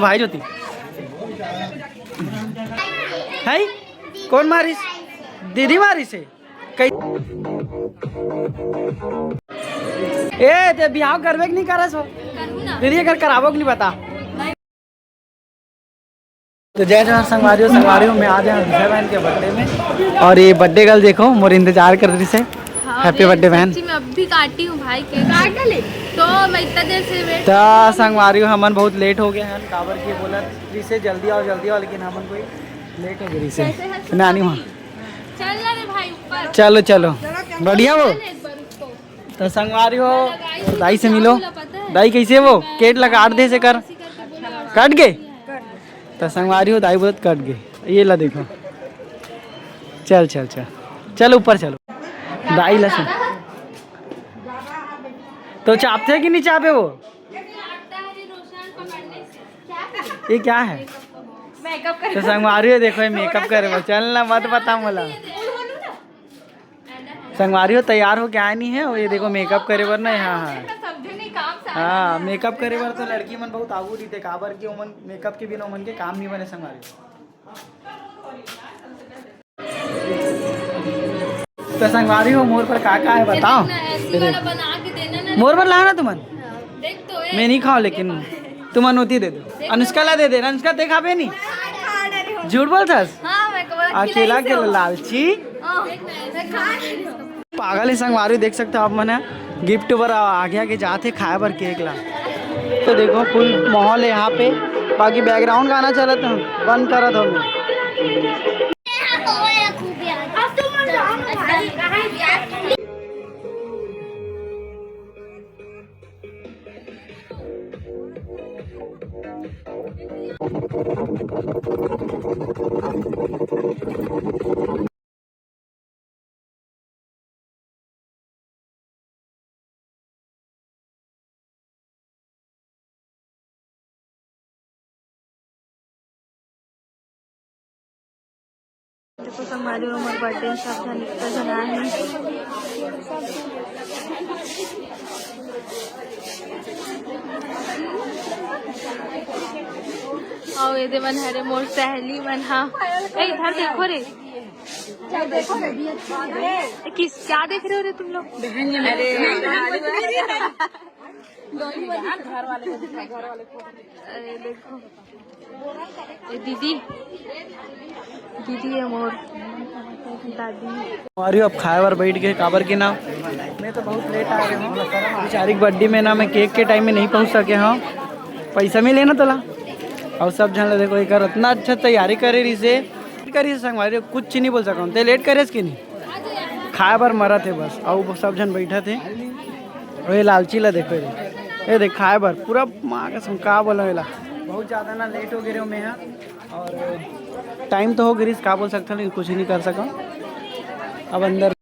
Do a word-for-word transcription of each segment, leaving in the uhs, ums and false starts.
भाई ज्योति। है? कौन मारिस? दीदी मारिस हे? कई-, ए, ते बिहाव करबे कि नहीं करस हो? दीदी, अगर कराबो कि नहीं, बता। तो जय जोहार संगवारी हो, संगवारी हो, मैं आज हूँ ऋषा बहन के बर्थडे में, और ये बर्थडे गर्ल देखो, मोर इंतजार कर रही से। हाँ, हैप्पी बर्थडे बहन। सच्ची में अब भी काटी हूँ भाई केक। काट डाले। तो मैं इतना देर से वेट तो संगवारी हो, हमन बहुत लेट हो गए हैं, काबर की बोला रही से जल्दी आओ, जल्दी आओ, लेकिन हमन कोई लेट हो गई से। नानी वहाँ। चल ना रे भाई ऊपर। चलो, चलो, बढ़िया हो। चल एक बार उसको। तो संगवारी हो, दाई से मिलो। दाई कैसे वो? केक ला काट दे से कर। कट गए? तो संगवारी हो, दाई बोलत कट गए। ये ला देखो। चल, चल, चल। चल ऊपर चलो। दाई ला सुन। तो चापते कि नहीं चापे वो? ये क्या है? तो संगवारी हो, देखो, ये मेकअप करे बर। चल ना, मत बता मोला। संगवारी हो, तैयार होके आए नहीं है, और ये देखो मेकअप करे बर ना यहाँ है। हाँ, मेकअप करे बर तो लड़की मन बहुत आगू रहिथे, काबर कि ओमन मेकअप के बिना ओमन के काम नहीं बने संगवारी हो। तो संगवारी हो, मोर पर का का है बताओ। मोर बर लाना तुमन। मैं नहीं खाओ, लेकिन तुमन ओती दे दो। अनुष्का ला दे दे। अनुष्का, ते खाबे नहीं? झूठ बोलथस। अकेला के लालची। पागल है संगवारी, देख सकते हो आप मन ह। गिफ्ट बर आगे आगे जात हे खाए बर केक ला। तो देखो, फुल माहौल है यहाँ पे। बाकी बैकग्राउंड गाना चलत है, बंद करत हो मैं। देखो संगवारी हो, मोर बर्थडे सब झन इतना झन आए हैं। अउ एदे मन हरे मोर सहेली मन हा। ए, इधर देखो रे। ए, किस, क्या देख रहे हो रे तुम लोग? अरे देखो, ये दीदी, दीदी है मोर दादी। अरे अब खाए बर बैठ गए, काबर के ना, मैं तो बहुत लेट आ गया हूँ। बेचारी के बर्थडे में ना मैं केक के टाइम में नहीं पहुँच सके हूँ, पैसा मिले ना तोला। और सब झन ला देखो, एक इतना अच्छा तैयारी करे रही से, करे संगवारी, कुछ नहीं बोल सकता हूँ। ते लेट करे कि नहीं? खाए बर मरत हे बस, अउ सब झन बैठत हे। अउ ये लालची ला देखो रे, ये देख खाए बर पूरा माँ कसम का बोला एला। बहुत ज़्यादा ना लेट हो गए रहे मैं यहाँ, और टाइम तो हो गई, का बोल सकता, लेकिन कुछ नहीं कर सका। अब अंदर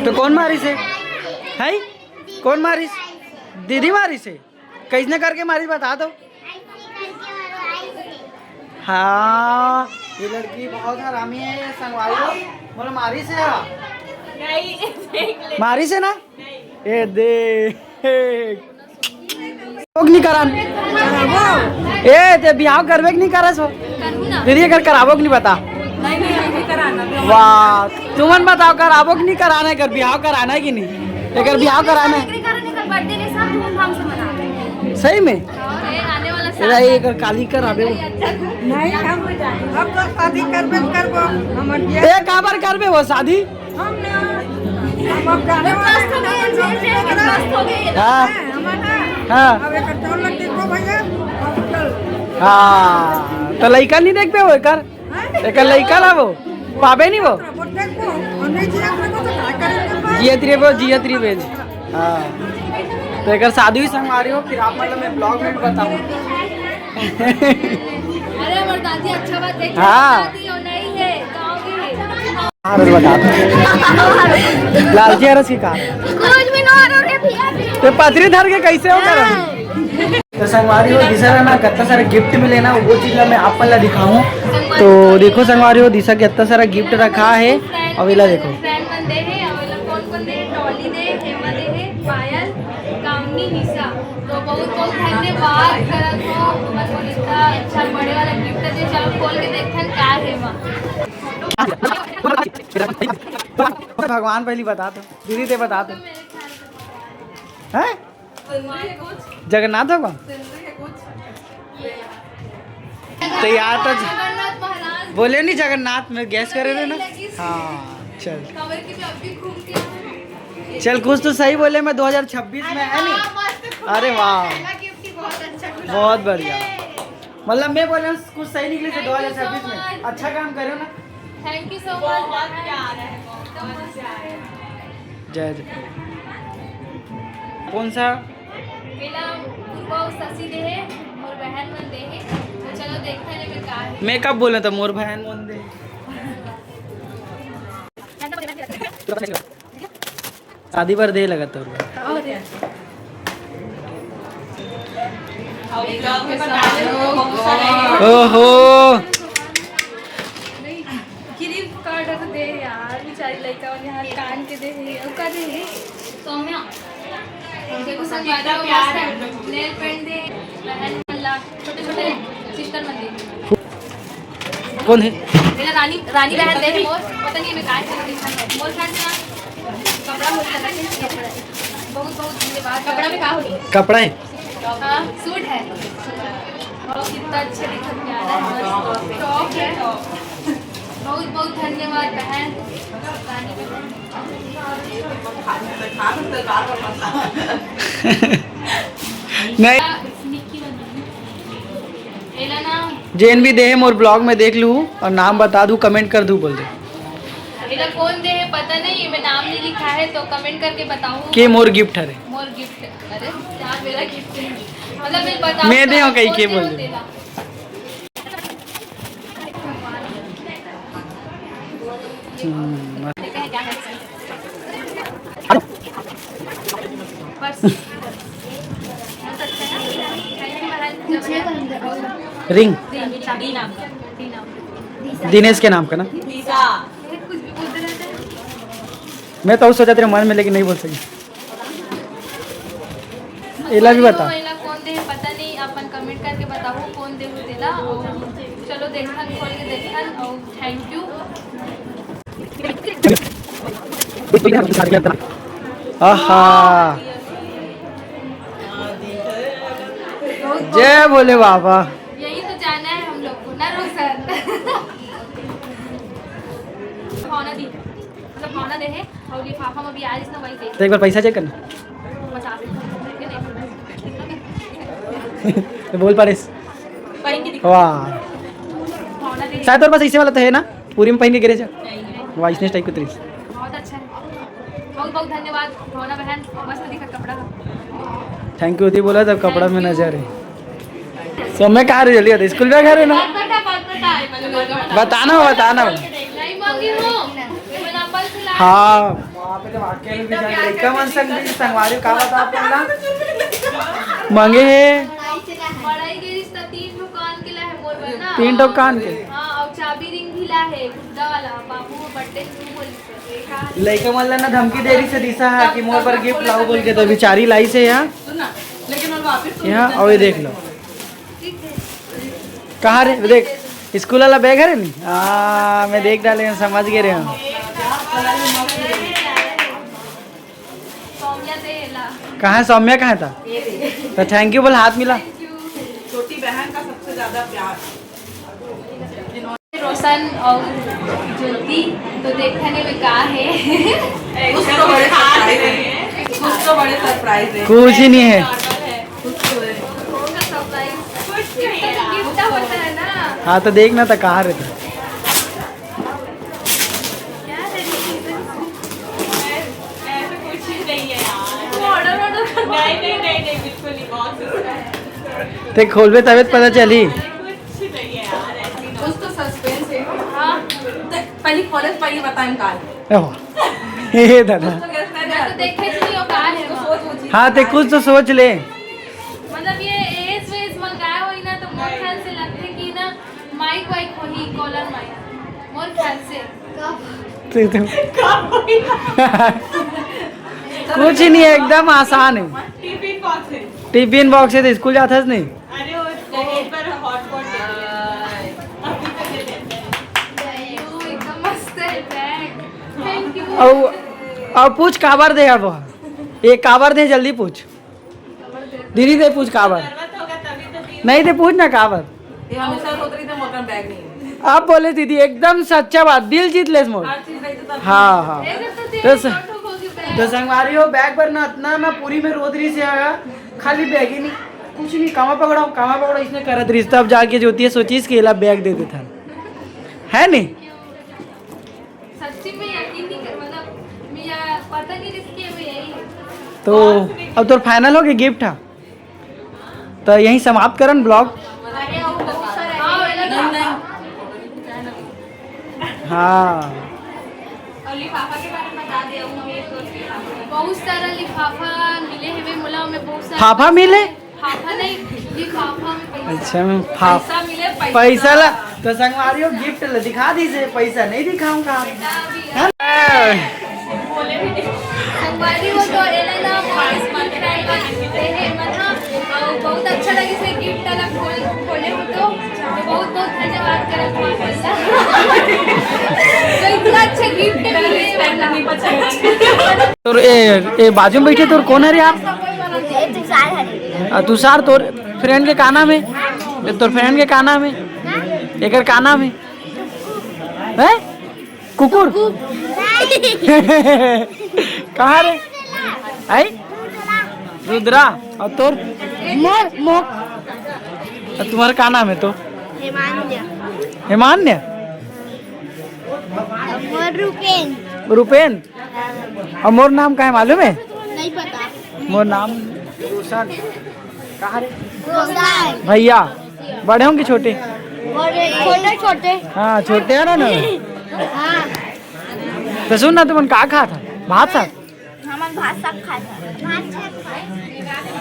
तो कौन मारिस हे? है कौन मारिस? दीदी मारिस हे। कैसने करके मारिस बता दो। हाँ, ये लड़की बहुत हरामी है, ये संगवारी हो। बोलो मारिस हे। मारिस हे ना? ए दे। लोग नहीं करान। ए, ते बिहाव करबे कि नहीं करस हो? दीदी, अगर कराबो कि नहीं बता। वाह, तुमन बताओ, कराबो कि नहीं कराना है, अगर बिहाव कराना है कि नहीं? अगर बिहाव कराना है। सही में? ए, अगर काली कराबे वो। नहीं, हम, हम तो शादी करबे करबो। ए, काबर करबे वो शादी? हम ना, हम अब जाने वाले हैं। हाँ। हाँ। अब एक चौल लग देखो भैया, अब चल। हाँ, तो लइका नहीं देखबे वो एकर? हाँ? एकर लइका ला वो पाबे नहीं वो। अब देखो, और नहीं जिया देखो तो क्या करेंगे? जियत रहिबे, जियत रहिबे। हाँ। तो एकर शादी भी संगवारी हो, फिर आप मतलब मैं ब्लॉग में भी बताऊँ। अरे, हमारे दादी अच्छा बात देखिए, हाँ। दादी और नहीं है, गाँव में है। हाँ, बस बता। लालची हरस की का? कुछ भी ना हो रहा रे भैया। ते पथरी धर के कैसे हो कर? तो संगवारी हो, दिशा ला ना कितना सारा गिफ्ट मिले ना, वो चीज ला मैं आप मन ला दिखाऊं। तो देखो संगवारी हो, दिशा के इतना सारा गिफ्ट रखा है। अउ एला देखो। फ्रेंड मन दे हे, अउ एला कौन कौन दे हे? डॉली दे, हेमा दे हे, पायल, कामनी, निशा। तो बहुत बहुत धन्यवाद करत हो, हमर खोल के देखथन का हे मा। भगवान पहली बता तो, दीदी ते बता तो। हैं? जगन्नाथ भगवान। तो यार तो बोले नहीं जगन्नाथ में गैस करे थे ना। हाँ, चल। चल, कुछ तो सही बोले, मैं दो हज़ार छब्बीस में है नहीं। अरे वाह, बहुत बढ़िया। मतलब मैं बोले कुछ सही निकले थे दो हज़ार छब्बीस में। अच्छा काम करे ना। Thank you so much। बहुत प्यार है, बहुत प्यार है। जय जय। कौन सा? मेला पूर्वा अउ शशि दे हे, मोर बहन मन दे हे। तो चलो देखते हैं में का है। मैं कब बोले तो मोर बहन मन दे। शादी बर दे लगा तो। ओहो। क्रेडिट कार्ड तो दे यार, बेचारी लइका मन यहाँ कान के दे हे, ओका दे हे। सौम्या, देखो संगवारी हो, मस्त नेल पेंट दे, बहन मन ला, छोटे छोटे सिस्टर मन दे। कौन है? मेरा रानी, रानी बहन दे हे मोर, पता नहीं मैं काय कर रही हूँ। मोर ख्याल से ना, कपड़ा मोर ख्याल से कपड़ा है। बहुत बहुत धन्यवाद। कपड़ा में का होगी? कपड़ा है। हाँ, सूट है। और कितना अच्छा दिखत, प्यारा है, मस्त टॉप है। बहुत बहुत धन्यवाद बहन। नहीं। एला ना जेन भी दे हे मोर ब्लॉग में देख लू और नाम बता दू, कमेंट कर दू बोल दे। एला कौन दे हे पता नहीं, मैं नाम नहीं लिखा है तो कमेंट करके बताऊँ। के मोर गिफ्ट हरे। मोर गिफ्ट, अरे क्या मेरा गिफ्ट है? मतलब मैं बताऊँ मैं दे हूँ कहीं कौन के दे बोल हो दे। तेला। हम्म। रिंग। दिनेश के नाम का ना। मैं तो सोचा तेरे मन में, लेकिन नहीं बोल सकी। एला भी बता। एला कौन दे हे पता नहीं, अपन कमेंट करके बताओ कौन दे हो तेला। चलो देखन, खोल के देखन और थैंक यू। आहा। जय भोले बाबा। यही तो जाना है हम लोग को ना रोशन। भावना दी, मतलब भावना दे है। और लिफाफा में भी आ रही ना, वही दे। तो एक बार पैसा चेक करना। पचास। तो बोल पारिस। पहन के दिखा। वाह। भावना दे। शायद तोर पास ऐसे वाला तो है ना, पूरी में पहन के गिरे जा। नहीं है। वाह, इसने टाइप की ड्रेस। बहुत अच्छा है। बहुत बहुत धन्यवाद भावना बहन, मस्त दिखत कपड़ा। थैंक यू दी बोला तब कपड़ा में नजर है। समय कहाँ रे, जल्दी बता, स्कूल में घर है ना? बताना हो, बताना हो। नहीं मांगी हूँ। हाँ। वहाँ पे तो वाकई में भी जाके लड़का मन संग भी संगवारी का बता आप बोलना। मांगे है। बड़ाई के रिश्ता तीन ठो कान के ला है, बोल बना। तीन ठो कान के। हाँ, और चाबी रिंग भी ला है, गुड्डा वाला, बाबू बर्थडे तू बोल। लइका मन ला ना धमकी दे रही से दिशा हा कि मोर बर गिफ्ट लाओ बोल के, तो बिचारी लाई से यहाँ। यहाँ और ये देख लो। कहाँ रे? देख, स्कूल वाला बैग है नी? हाँ, मैं देख डाले हूँ, समझ गए रहे हूँ। कहाँ है सौम्या? कहाँ था? तो थैंक यू बोल, हाथ मिला। छोटी बहन का सबसे ज्यादा प्यार। रोशन और ज्योति, तो देखने में का है। कुछ तो बड़े सरप्राइज है, कुछ तो बड़े सरप्राइज है। कुछ ही नहीं है। कुछ तो है। गिफ्ट होता है ना। हाँ, तो देखना था कहाँ रहता। ऐसे कुछ ही नहीं है यार। ऑर्डर ऑर्डर नहीं नहीं नहीं नहीं, बिल्कुल नहीं, बहुत सस्ता है। ते खोलबे तबे तो पता चली। कुछ नहीं है यार, ऐसी कुछ तो सस्पेंस है। हाँ। ते पहले कॉलेज पहले बताएं काल। ए वाह। हे दादा। तो कहता है ना, तो देखे नहीं हो कहाँ है। हाँ, ते कुछ तो सोच ले। मतलब ये एस वेस मंगाए हो ना, तो मोर ख्याल से लगते कि ना माइक वाइक होही, कॉलर माइक, मोर ख्याल से। ते तो कुछ ही नहीं है, एकदम आसान है। टिफिन बॉक्स है। टिफिन बॉक्स है तो स्कूल जाता है नहीं। अरे वो दहेज पर हॉटपॉट देते हैं। अब अब पूछ, काबर दे अब? ये काबर दे, जल्दी पूछ। दीदी दे पूछ काबर। नहीं दे, पूछ ना काबर। ये हमेशा रोत रही थे, मोर कन बैग नहीं है। आप बोले दीदी, एकदम सच्चा बात, दिल जीत लेस मोर। हर चीज रही तो तब हाँ, हाँ। तो स-, तो संगवारी हो, बैग पर ना इतना ना पूरी में रोत रही से आया, खाली बैग ही नहीं, कुछ नहीं, कामा पकड़ाओ, कामा पकड़ाओ, इसने करत रही। तब जाके ज्योति सोचिस कि एला बैग दे देता है, नहीं? सच्ची में यकीन नहीं कर, मतलब, मैं या-, पता नहीं रिस्क है, मैं यही। तो अब तोर फाइनल हो गया गिफ्ट हा, तो यहीं समाप्त करन ब्लॉग। अरे, वो बहुत सारा है। हाँ, और लिफाफा के बारे में बता दे, वो मेरे दोस्त के लिफाफा। बहुत सारा लिफाफा मिले हमें, मोला में बहुत सारा फाफा मिले? फाफा नहीं, लिफाफा में पैसा। अच्छा, मैं फा-, पैसा मिले, पैसा। पैसा ला, तो संगवारी हो, गिफ्ट ला दिखा दीजिए, पैसा नहीं दिखाऊंगा। बेटा, अभी है ना? बोले भी नहीं। संगवारी हो तो एला ना, बहुत स्मार्ट फ्रेंड का दे है, मतलब, अ, बहुत अच्छा लगे से गिफ्ट ला खोल, खोले हो तो, तो बहुत बहुत धन्यवाद करत हूँ। तो इतना अच्छा गिफ्ट मिले, मतलब। तोर ए, ए बाजू में बैठे तोर कौन है रे यार? ये तुषार है। आ, तुषार, तोर फ्रेंड के का नाम है? ए, तोर फ्रेंड के का नाम है? एकर का नाम है? हैं? कुकुर? कहाँ रे? आई? रुद्रा। और तोर? मोर, मोर। और तुम्हारा का नाम है तो? हेमान्य। हेमान्य? मोर रूपेन। रूपेन? और मोर नाम का है मालूम है? नहीं पता। मोर नाम रोशन। कहाँ रे? रोशन। भैया, बड़े होंगे छोटे? बड़े, छोटे, छोटे। हाँ, छोटे है ना, ना? हाँ। तो सुन ना, तुमन का खात हा? भात साग? हमन भात साग खात हा।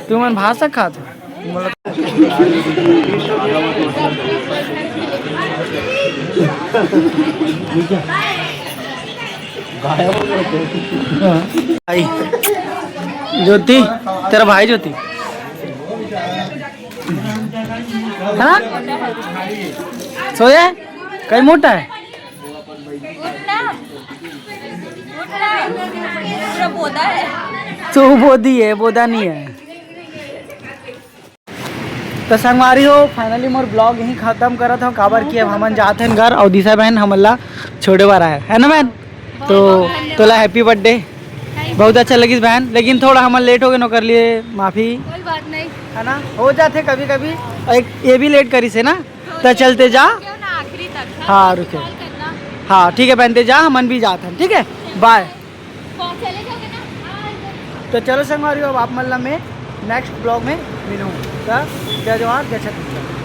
तुमन भात साग खात हा? भाई ज्योति, तेरा भाई ज्योति है ना? सोया है? कहीं मोटा है? उठना, उठना, पूरा बोदा है। तो बोदी है, बोदा नहीं है। तो संगवारी हो, finally मोर vlog यहीं खत्म करत हूँ, काबर कि अब हमन जात हन घर, और दिशा बहन हमन ला छोड़े बर आए है ना बहन? तो तोला happy birthday। बहुत अच्छा लगिस बहन, लेकिन थोड़ा हमन late हो गए, ओकर लिए माफी। कोई बात नहीं। है ना, हो जाथे कभी कभी। एक ये भी late करिस है ना, तो चलते जा। क्यों ना आखिरी तक, हाँ, हाँ, रुके। Call करना। हाँ, ठीक है बहन, ते जा, हमन भी जात हन, ठीक है, bye। चले जाओगे ना? तो चलो संगवारी, अब आप मन ला मैं next vlog में मिलूँ। तो जय जोहार, जय छत्तीसगढ़।